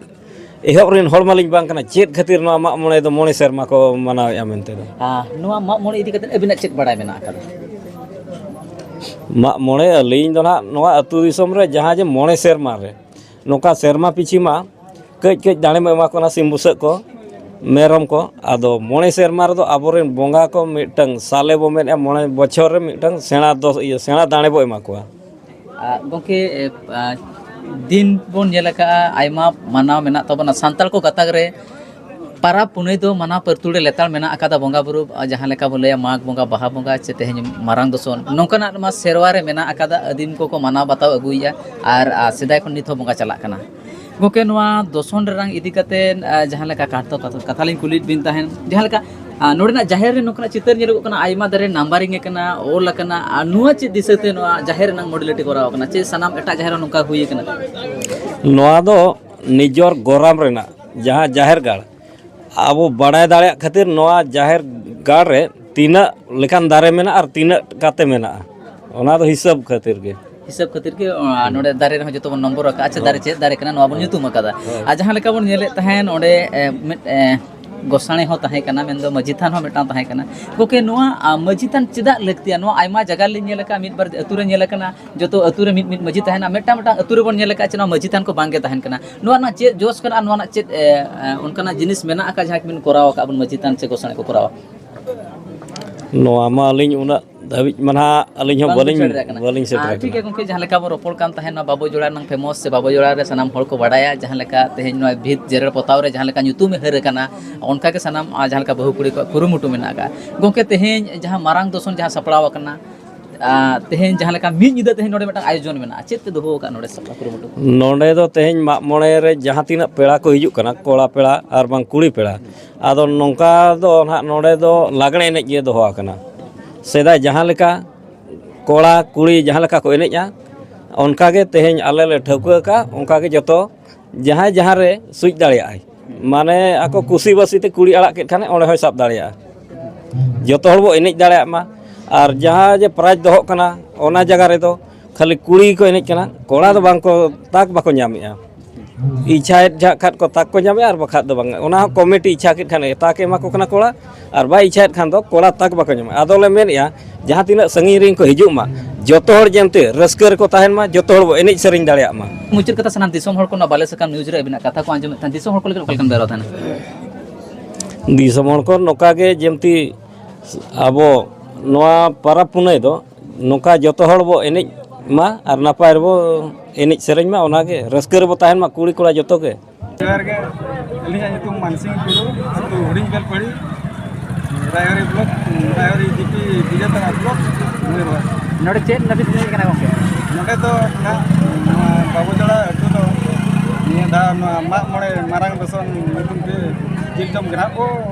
ᱮᱦᱚᱵ ᱨᱮᱱ ᱦᱚᱲ ᱢᱟᱞᱤᱧ ᱵᱟᱝ ᱠᱟᱱᱟ᱾ ᱪᱮᱫ ᱠᱷᱟᱹᱛᱤᱨ ᱱᱚᱣᱟ ᱢᱟᱜ ᱢᱚᱬᱮ ᱫᱚ ᱢᱚᱬᱮ ᱥᱮᱨᱢᱟ ᱠᱚ ᱢᱟᱱᱟᱣᱮᱫᱼᱟ ᱢᱮᱱᱛᱮ ᱫᱚ? ᱟᱨ ᱱᱚᱣᱟ ᱢᱟᱜ ᱢᱚᱬᱮ ᱤᱫᱤ ᱠᱟᱛᱮ ᱟᱹᱵᱤᱱᱟᱜ ᱪᱮᱫ ᱵᱟᱲᱟᱭ ᱢᱮᱱᱟᱜ ᱟᱠᱟᱫᱟ? ᱢᱟᱜ ᱢᱚᱬᱮ ᱟᱹᱞᱤᱧ ᱫᱚ ᱱᱟᱦᱟᱜ ᱱᱚᱣᱟ ᱟᱹᱛᱩ ᱫᱤᱥᱚᱢ ᱨᱮ ᱡᱟᱦᱟᱸ ᱡᱮ ᱢᱚᱬᱮ ᱥᱮᱨᱢᱟ ᱨᱮ, ᱱᱚᱝᱠᱟ ᱥᱮᱨᱢᱟ ᱯᱤᱪᱷᱤ ᱢᱟ ᱠᱟᱹᱡ ᱠᱟᱹᱡ ᱫᱟᱲᱮ ᱵᱚ ᱮᱢᱟ ᱠᱚ ᱠᱟᱱᱟ, ᱥᱤᱢ ᱵᱩᱥᱟᱹᱜ ᱠᱚ, ᱢᱮᱨᱚᱢ ᱠᱚ᱾ ᱟᱫᱚ ᱢᱚᱬᱮ ᱥᱮᱨᱢᱟ ᱨᱮᱫᱚ ᱟᱵᱚᱨᱮᱱ ᱵᱚᱸᱜᱟ ᱠᱚ ᱢᱤᱫᱴᱟᱝ ᱥᱟᱞᱮ ᱵᱚ ᱢᱮᱱᱮᱫᱼᱟ, ᱢᱚᱬᱮ ᱵᱚᱪᱷᱚᱨ ᱨᱮ ᱢᱤᱫᱴᱟᱝ ᱥᱮᱬᱟ ᱫᱚ, ᱤᱭᱟᱹ, ᱥᱮᱬᱟ ᱫᱟᱲᱮ ᱵᱚ ᱮᱢᱟ ᱠᱚᱣᱟ᱾ ᱟᱨ ᱜᱚᱢᱠᱮ, ᱮ, ᱟ, ᱫᱤᱱ ᱵᱚᱱ ᱧᱮᱞ ᱟᱠᱟᱫᱼᱟ, ᱟᱭᱢᱟ ᱢᱟᱱᱟᱣ ᱢᱮᱱᱟᱜ ᱛᱟᱵᱚᱱᱟ ᱥᱟᱱᱛᱟᱲ ᱠᱚ ᱜᱟᱛᱟᱠ ᱨᱮ᱾ ᱯᱟᱨᱟᱵᱽ ᱯᱩᱱᱟᱹᱭ ᱫᱚ ᱢᱟᱱᱟᱣ ᱯᱟᱹᱨᱛᱩᱲ ᱨᱮ ᱞᱮᱛᱟᱲ ᱢᱮᱱᱟᱜ ᱟᱠᱟᱫᱟ, ᱵᱚᱸᱜᱟ ᱵᱩᱨᱩ, ᱟ, ᱡᱟᱦᱟᱸ ᱞᱮᱠᱟ ᱵᱚᱱ ᱞᱟᱹᱭᱟ ᱢᱟᱜᱽ ᱵᱚᱸᱜᱟ, ᱵᱟᱦᱟ ᱵᱚᱸᱜᱟ, ᱪᱮ ᱛᱮᱦᱮᱧ ᱢᱟᱨᱟᱝ ᱫᱚᱥᱚᱱ, ᱱᱚᱝᱠᱟᱱᱟᱜ ᱢᱟ ᱥᱮᱨᱣᱟ ᱨᱮ ᱢᱮᱱᱟᱜ ᱟᱠᱟᱫᱟ, ᱟᱹᱫᱤᱢ ᱠᱚᱠᱚ ᱢᱟᱱᱟᱣ ᱵᱟᱛᱟᱣ ᱟᱹᱜᱩᱭᱮᱫᱼᱟ᱾ ᱟᱨ, ᱟ, ᱥᱮᱫᱟᱭ ᱠᱷᱚᱱ ᱱᱤᱛ ᱦᱚᱸ ᱵᱚᱸᱜᱟ ᱪᱟᱞᱟᱜ ᱠᱟᱱᱟ᱾ ᱜᱚᱢᱠᱮ, ᱱᱚᱣᱟ ᱫᱚᱥᱚᱱ ᱨᱮᱱᱟᱝ ᱤᱫᱤ ᱠᱟᱛᱮ, ᱟ, ᱡᱟᱦᱟᱸ ᱞᱮᱠᱟ ᱠᱟᱛᱷᱟ, ᱠᱟᱛᱷᱟ ᱞᱤᱧ ᱠᱩᱞᱤᱭᱮᱫ ᱵᱤᱱ ᱛᱟᱦᱮᱸᱫ, ᱡᱟᱦᱟᱸ ᱞᱮᱠᱟ, ᱟ, ᱱᱚᱰᱮᱱᱟᱜ ᱡᱟᱦᱮᱨ ᱨᱮ ᱱᱚᱝᱠᱟᱱᱟᱜ ᱪᱤᱛᱟᱹᱨ ᱧᱮᱞᱚᱜᱚᱜ ᱠᱟᱱᱟ, ᱟᱭᱢᱟ ᱫᱟᱨᱮ ᱱᱟᱢᱵᱟᱨᱤᱝ ᱟᱠᱟᱱᱟ, ᱚᱞ ᱟᱠᱟᱱᱟ, ᱟᱨ ᱱᱚᱣᱟ ᱪᱮᱫ ᱫᱤᱥᱟᱹ ᱛᱮ ᱱᱚᱣᱟ ᱡᱟᱦᱮᱨ ᱨᱮᱱᱟᱝ ᱢᱚᱰᱮᱞᱤᱴᱤ ᱠᱚᱨᱟᱣ ᱟᱠᱟᱱᱟ, ᱪᱮ ᱥᱟᱱᱟᱢ ᱮᱴᱟᱜ ᱡᱟᱦᱮᱨ ᱦᱚᱸ ᱱᱚᱝᱠᱟ ᱦᱩᱭ ᱟᱠᱟᱱᱟ? ᱱᱚᱣᱟ ᱫᱚ ᱱᱤᱡᱚᱨ ᱜᱚᱨᱟᱢ ᱨᱮᱱᱟᱜ ᱡᱟᱦᱟᱸ ᱡᱟᱦᱮᱨ ᱜᱟᱲ, ᱟᱵᱚ ᱵᱟᱲᱟᱭ ᱫᱟᱲᱮᱭᱟᱜ ᱠᱷᱟᱹᱛᱤᱨ ᱱᱚᱣᱟ ᱡᱟᱦᱮᱨ ᱜᱟᱲ ᱨᱮ ᱛᱤᱱᱟᱹᱜ ᱞᱮᱠᱟᱱ ᱫᱟᱨᱮ ᱢᱮᱱᱟᱜᱼᱟ ᱟᱨ ᱛᱤᱱᱟᱹᱜ ᱠᱟᱛᱮ ᱢᱮᱱᱟᱜᱼᱟ, ᱚᱱᱟ ᱫᱚ ᱦᱤᱥᱟᱹᱵ ᱠᱷᱟᱹᱛᱤᱨ ᱜᱮ᱾ ᱦᱤᱥᱟᱹᱵ ᱠᱷᱟᱹᱛᱤᱨ ᱜᱮ, ᱚ, ᱱᱚᱰᱮ ᱫᱟᱨᱮ ᱨᱮᱦᱚᱸ ᱡᱚᱛᱚ ᱵᱚᱱ ᱱᱚᱢᱵᱚᱨ ᱟᱠᱟᱫᱼᱟ᱾ ᱟᱪᱪᱷᱟ, ᱦᱳᱭ᱾ ᱫᱟᱨᱮ ᱪᱮᱫ ᱫᱟᱨᱮ ᱠᱟᱱᱟ, ᱱᱚᱣᱟ ᱵᱚᱱ ᱦᱳᱭ᱾ ᱧᱩᱛᱩᱢ ᱟᱠᱟᱫᱟ᱾ ᱦᱳᱭ᱾ ᱟᱨ ᱡᱟᱦᱟᱸ ᱞᱮᱠᱟ ᱵᱚᱱ ᱧᱮᱞᱮᱫ ᱛᱟᱦᱮᱸᱫ, ᱚᱸᱰᱮ, ᱮ, ᱢᱤᱫ, ᱮ, ᱜᱚᱸᱥᱟᱲᱮ ᱦᱚᱸ ᱛᱟᱦᱮᱸ ᱠᱟᱱᱟ, ᱢᱮᱱᱫᱚ ᱢᱟᱹᱡᱷᱤ ᱛᱷᱟᱱ ᱦᱚᱸ ᱢᱤᱫᱴᱟᱝ ᱛᱟᱦᱮᱸ ᱠᱟᱱᱟ᱾ ᱜᱚᱢᱠᱮ, ᱱᱚᱣᱟ, ᱟ, ᱢᱟᱹᱡᱷᱤ ᱛᱷᱟᱱ ᱪᱮᱫᱟᱜ ᱞᱟᱹᱠᱛᱤᱭᱟ? ᱱᱚᱣᱟ ᱟᱭᱢᱟ ᱡᱟᱭᱜᱟ ᱨᱮᱞᱤᱧ ᱧᱮᱞ ᱟᱠᱟᱫᱼᱟ, ᱢᱤᱫ ᱵᱟᱨ ᱟᱹᱛᱩ ᱨᱮ ᱧᱮᱞ ᱟᱠᱟᱱᱟ, ᱡᱚᱛᱚ ᱟᱹᱛᱩ ᱨᱮ ᱢᱤᱫ ᱢᱤᱫ ᱢᱟᱹᱡᱷᱤ ᱛᱟᱦᱮᱱᱟ᱾ ᱢᱤᱫᱴᱟᱝ ᱢᱤᱫᱴᱟᱝ ᱟᱹᱛᱩ ᱨᱮᱵᱚᱱ ᱧᱮᱞ ᱟᱠᱟᱫᱼᱟ ᱪᱮ ᱱᱚᱣᱟ ᱢᱟᱹᱡᱷᱤ ᱛᱷᱟᱱ ᱠᱚ ᱵᱟᱝ ᱜᱮ ᱛᱟᱦᱮᱱ ᱠᱟᱱᱟ᱾ ᱱᱚᱣᱟ ᱨᱮᱱᱟᱜ ᱪᱮᱫ ᱡᱚᱥ ᱠᱟᱱᱟ ᱟᱨ ᱱᱚᱣᱟ ᱨᱮᱱᱟᱜ ᱪᱮᱫ, ᱮ, ᱮ, ᱚᱱᱠᱟᱱᱟᱜ ᱡᱤᱱᱤᱥ ᱢᱮᱱᱟᱜ ᱟᱠᱟᱫ ᱡᱟᱦᱟᱸ ᱠᱤᱱ ᱠᱚᱨᱟᱣ ᱟᱠᱟᱫ ᱵᱚᱱ ᱢᱟᱹᱡᱷᱤ ᱛᱷᱟᱱ ᱪᱮ ᱜᱚᱸᱥᱟᱲᱮ ᱠᱚ ᱠᱚᱨᱟᱣᱟ? ᱱᱚᱣᱟ ᱢᱟ ᱟᱹᱞᱤᱧ ᱩᱱᱟᱹᱜ ᱫᱷᱟᱹᱵᱤᱡ ᱢᱟ ᱱᱟᱦᱟᱜ ᱟᱹᱞᱤᱧ ᱦᱚᱸ ᱵᱟᱝ ᱵᱟᱹᱞᱤᱧ, ᱵᱩᱡᱷᱟᱹᱣ ᱫᱟᱲᱮᱭᱟᱜ ᱠᱟᱱᱟ᱾ ᱵᱟᱹᱞᱤᱧ ᱥᱮᱴᱮᱨ ᱟᱨ ᱴᱷᱤᱠ ᱟᱠᱟᱱᱟ᱾ ᱜᱮᱭᱟ ᱜᱚᱢᱠᱮ, ᱡᱟᱦᱟᱸ ᱞᱮᱠᱟ ᱵᱚᱱ ᱨᱚᱯᱚᱲ ᱠᱟᱱ ᱛᱟᱦᱮᱸᱱᱟ, ᱵᱟᱵᱚ ᱡᱚᱲᱟ ᱨᱮᱱᱟᱜ ᱯᱷᱮᱢᱚᱥ ᱥᱮ ᱵᱟᱵᱚ ᱡᱚᱲᱟ ᱨᱮ ᱥᱟᱱᱟᱢ ᱦᱚᱲ ᱠᱚ ᱵᱟᱲᱟᱭᱟ, ᱡᱟᱦᱟᱸ ᱞᱮᱠᱟ ᱛᱮᱦᱮᱧ ᱱᱚᱣᱟ ᱵᱷᱤᱛ ᱡᱮᱨᱮᱲ ᱯᱚᱛᱟᱣ ᱨᱮ ᱡᱟᱦᱟᱸ ᱞᱮᱠᱟ ᱧᱩᱛᱩᱢ ᱮ ᱦᱟᱹᱨ ᱟᱠᱟᱱᱟ, ᱚᱱᱠᱟ ᱜᱮ ᱥᱟᱱᱟᱢ, ᱟᱨ ᱡᱟᱦᱟᱸ ᱞᱮᱠᱟ ᱵᱟᱹᱦᱩ ᱠᱩᱲᱤ ᱠᱚᱣᱟᱜ ᱠᱩᱨᱩᱢᱩᱴᱩ ᱢᱮᱱᱟᱜ ᱟᱠᱟᱫᱼᱟ᱾ ᱜᱚᱢᱠᱮ, ᱛᱮᱦᱮᱧ ᱡᱟᱦᱟᱸ ᱢᱟᱨᱟᱝ ᱫᱚᱥᱚᱱ ᱡᱟᱦᱟᱸ ᱥᱟᱯᱲᱟᱣ ᱟᱠᱟᱱᱟ, ᱟᱨ ᱛᱮᱦᱮᱧ ᱡᱟᱦᱟᱸ ᱞᱮᱠᱟ ᱢᱤᱫ ᱧᱤᱫᱟᱹ ᱛᱮᱦᱮᱧ ᱱᱚᱰᱮ ᱢᱤᱫᱴᱟᱝ ᱟᱭᱳᱡᱚᱱ ᱢᱮᱱᱟᱜᱼᱟ, ᱪᱮᱫ ᱯᱮ ᱫᱚᱦᱚ ᱟᱠᱟᱫ ᱱᱚᱰᱮ ᱥᱟᱯᱲᱟᱣ ᱠᱩᱨᱩᱢᱩᱴᱩ? ᱱᱚᱰᱮ ᱫᱚ ᱛᱮᱦᱮᱧ ᱢᱟᱜ ᱢᱚᱬᱮ ᱨᱮ ᱡᱟᱦᱟᱸ ᱛᱤᱱᱟᱹᱜ ᱯᱮᱲᱟ ᱠᱚ ᱦᱤᱡᱩᱜ ᱠᱟᱱᱟ, ᱠᱚᱲᱟ ᱯᱮᱲᱟ ᱟᱨ ᱵᱟᱝ ᱠᱩᱲᱤ ᱯᱮᱲᱟ, ᱟᱫᱚ ᱱᱚᱝᱠᱟ ᱫᱚ ᱱᱟᱦᱟᱜ ᱱᱚᱰᱮ ᱫᱚ ᱞᱟᱜᱽᱬᱮ ᱮᱱᱮᱡ ᱜᱮ ᱫᱚᱦᱚ ᱟᱠᱟᱱᱟ᱾ ᱥᱮᱫᱟᱭ ᱡᱟᱦᱟᱸ ᱞᱮᱠᱟ ᱠᱚᱲᱟ ᱠᱩᱲᱤ ᱡᱟᱦᱟᱸ ᱞᱮᱠᱟ ᱠᱚ ᱮᱱᱮᱡᱼᱟ, ᱚᱱᱠᱟ ᱜᱮ ᱛᱮᱦᱮᱧ ᱟᱞᱮ ᱞᱮ ᱴᱷᱟᱹᱣᱠᱟᱹ ᱟᱠᱟᱫᱼᱟ, ᱚᱱᱠᱟ ᱜᱮ ᱡᱚᱛᱚ ᱡᱟᱦᱟᱸᱭ ᱡᱟᱦᱟᱸ ᱨᱮ ᱥᱩᱡ ᱫᱟᱲᱮᱭᱟᱜᱼᱟᱭ, ᱢᱟᱱᱮ ᱟᱠᱚ ᱠᱩᱥᱤᱵᱟᱹᱥᱤ ᱛᱮ ᱠᱩᱲᱤ ᱟᱲᱟᱜ ᱠᱮᱫ ᱠᱷᱟᱱᱮ ᱚᱸᱰᱮ ᱦᱚᱸᱭ ᱥᱟᱵ ᱫᱟᱲᱮᱭᱟᱜᱼᱟ᱾ ᱡᱚᱛᱚ ᱦᱚᱲ ᱵᱚ ᱮᱱᱮᱡ ᱫᱟᱲᱮᱭᱟᱜ ᱢᱟ᱾ ᱟᱨ ᱡᱟᱦᱟᱸ ᱡᱮ ᱯᱨᱟᱭᱤᱡᱽ ᱫᱚᱦᱚᱜ ᱠᱟᱱᱟ, ᱚᱱᱟ ᱡᱟᱭᱜᱟ ᱨᱮᱫᱚ ᱠᱷᱟᱹᱞᱤ ᱠᱩᱲᱤ ᱜᱮᱠᱚ ᱮᱱᱮᱡ ᱠᱟᱱᱟ, ᱠᱚᱲᱟ ᱫᱚ ᱵᱟᱝ ᱠᱚ, ᱛᱟᱠ ᱵᱟᱠᱚ ᱧᱟᱢᱮᱜᱼᱟ᱾ ᱤᱪᱪᱷᱟᱭᱮᱫ ᱡᱷᱟᱜ ᱠᱷᱟᱱ ᱠᱚ ᱛᱟᱠ ᱠᱚ ᱧᱟᱢᱮᱜᱼᱟ, ᱟᱨ ᱵᱟᱠᱷᱟᱡ ᱫᱚ ᱵᱟᱝ᱾ ᱚᱱᱟ ᱦᱚᱸ ᱠᱚᱢᱤᱴᱤ ᱤᱪᱪᱷᱟ ᱠᱮᱫ ᱠᱷᱟᱱ ᱛᱟᱠ ᱮ ᱮᱢᱟ ᱠᱚ ᱠᱟᱱᱟ ᱠᱚᱲᱟ, ᱟᱨ ᱵᱟᱭ ᱤᱪᱪᱷᱟᱭᱮᱫ ᱠᱷᱟᱱ ᱫᱚ ᱠᱚᱲᱟ ᱛᱟᱠ ᱵᱟᱠᱚ ᱧᱟᱢᱟ᱾ ᱟᱫᱚ ᱞᱮ ᱢᱮᱱᱮᱫᱼᱟ, ᱡᱟᱦᱟᱸ ᱛᱤᱱᱟᱹᱜ ᱥᱟᱺᱜᱤᱧ ᱨᱮᱱ ᱠᱚ ᱦᱤᱡᱩᱜ ᱢᱟ, ᱡᱚᱛᱚ ᱦᱚᱲ ᱡᱮᱢᱛᱤ ᱨᱟᱹᱥᱠᱟᱹ ᱨᱮᱠᱚ ᱛᱟᱦᱮᱱ ᱢᱟ, ᱡᱚᱛᱚ ᱦᱚᱲ ᱵᱚ ᱮᱱᱮᱡ ᱥᱮᱨᱮᱧ ᱫᱟᱲᱮᱭᱟᱜ ᱢᱟ᱾ ᱢᱩᱪᱟᱹᱫ ᱠᱟᱛᱷᱟ, ᱥᱟᱱᱟᱢ ᱫᱤᱥᱚᱢ ᱦᱚᱲ ᱠᱚ ᱱᱚᱣᱟ ᱵᱟᱞᱮ ᱥᱟᱠᱟᱢ ᱱᱤᱭᱩᱡᱽ ᱨᱮ ᱟᱹᱵᱤᱱᱟᱜ ᱠᱟᱛᱷᱟ ᱠᱚ ᱟᱸᱡᱚᱢᱮᱫ ᱛᱟᱦᱮᱸ, ᱫᱤᱥᱚᱢ ᱦᱚᱲ ᱠᱚ ᱞᱟᱹᱜᱤᱫ ᱚᱠᱟ ᱞᱮᱠᱟᱢ ᱵᱮᱣᱨᱟ ᱛᱟᱦᱮᱱᱟ? ᱫᱤᱥᱚᱢ ᱦᱚᱲ ᱠᱚ ᱱᱚᱝᱠᱟ ᱜᱮ ᱡᱮᱢᱛᱤ ᱟᱵᱚ ᱱᱚᱣᱟ ᱯᱟᱨᱟᱵᱽ ᱯᱩᱱᱟᱹᱭ ᱫᱚ ᱱᱚᱝᱠᱟ ᱡᱚᱛᱚ ᱦᱚᱲ ᱵᱚ ᱮᱱᱮᱡ ᱢᱟ ᱟᱨ ᱱᱟᱯᱟᱭ ᱨᱮᱵᱚ ᱮᱱᱮᱡ ᱥᱮᱨᱮᱧ ᱢᱟ, ᱚᱱᱟᱜᱮ ᱨᱟᱹᱥᱠᱟᱹ ᱨᱮᱵᱚ ᱛᱟᱦᱮᱱ ᱢᱟ ᱠᱩᱲᱤ ᱠᱚᱲᱟ ᱡᱚᱛᱚ ᱜᱮ᱾ ᱡᱚᱦᱟᱨ ᱜᱮ, ᱟᱹᱞᱤᱧᱟᱜ ᱧᱩᱛᱩᱢ ᱢᱟᱱᱥᱤᱝ ᱴᱩᱰᱩ, ᱟᱹᱛᱩ ᱦᱩᱰᱤᱧ ᱵᱮᱞᱯᱟᱹᱲᱤ, ᱨᱟᱭᱦᱚᱨᱤ ᱵᱞᱚᱠ, ᱨᱟᱭᱦᱚᱨᱤ ᱡᱤᱯᱤ, ᱵᱤᱡᱮᱛᱟᱲᱟ ᱵᱞᱚᱠ, ᱢᱚᱭᱩᱨᱵᱷᱚᱸᱡᱽ᱾ ᱱᱚᱰᱮ ᱪᱮᱫ ᱞᱟᱹᱜᱤᱫ ᱵᱤᱱ ᱦᱮᱡ ᱟᱠᱟᱱᱟ ᱜᱚᱢᱠᱮ? ᱱᱚᱰᱮ ᱫᱚ ᱱᱟᱦᱟᱜ ᱱᱚᱣᱟ ᱵᱟᱵᱩᱡᱟᱲᱟ ᱟᱹᱛᱩ ᱫᱚ ᱱᱤᱭᱟᱹ ᱫᱷᱟᱣ ᱱᱚᱣᱟ ᱢᱟᱜ ᱢᱚᱬᱮ ᱢᱟᱨᱟᱝ ᱫᱚᱥᱚᱱ ᱧᱩᱛᱩᱢ ᱛᱮ ᱡᱤᱞ ᱡᱚᱢ ᱜᱮ ᱱᱟᱦᱟᱜ ᱵᱚ